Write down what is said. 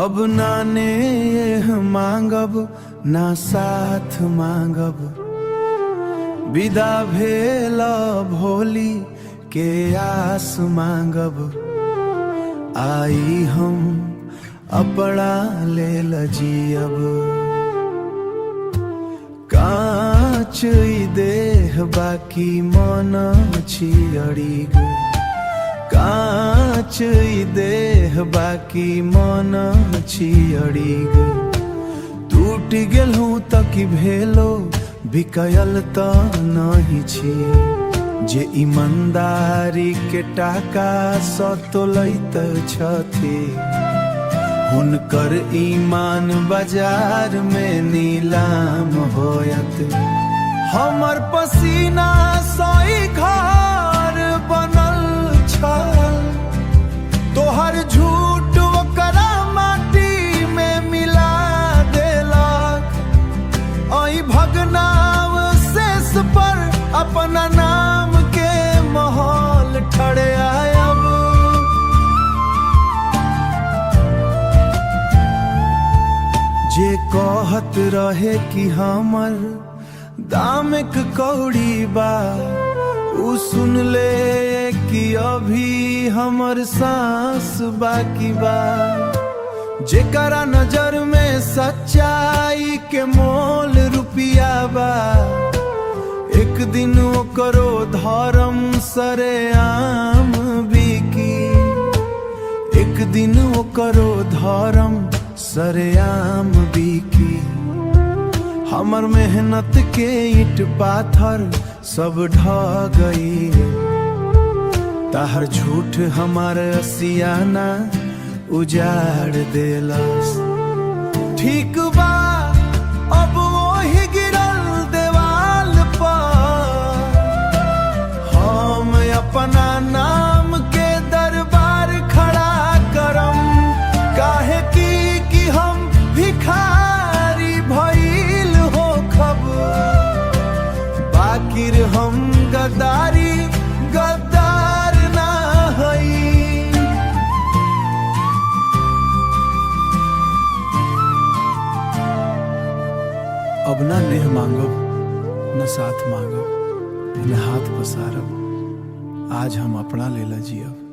अब ना नेह मांगब, ना साथ मांगब। विदा भेल भोली के आस मांगब। आई हम अपना लेल जियब। कांच ई देह, बाकी मन छी अड़िग। कांच ई देह, बाकी मन छी अड़िग। टूट गेलहुँ त की भेलो, बिकयल त नहीं छी। जे ईमानदारी के टाका सँ तोलैत छथि, हुनकर ईमान बाजार में नीलाम होयत। हमर पसीना सँ ई घर बनल छल, तोहर झूठ ओकरा माटी में मिला देलक। ऐ भग्नावशेष पर अपना नाम के महल ठड़े आयब। जे कहत रहे कि हमर दाम एक कौड़ी बा, उ सुन ले कि अभी हमर सांस बाकी बा। जेकरा नजर में सच्चाई के मोल रुपिया बा, एक दिन ओकरो धर्म सरेआम बिकी। एक दिन ओकरो धर्म सरेआम बिकी। हमर मेहनत के ईट पाथर सब ढह गई, ताहर झूठ हमार असियाना उजाड़ देलस। ठीक बा, अब वही गिरल देवाल पर हम अपना नाम के दरबार खड़ा करम। काहे की हम भिखारी भइल हो खब, बाकिर हम गद्दारी गद्दार ना हई। अब ना नेह मांगब, न साथ मांगब, न हाथ पसारब। आज हम अपना लेला जियब।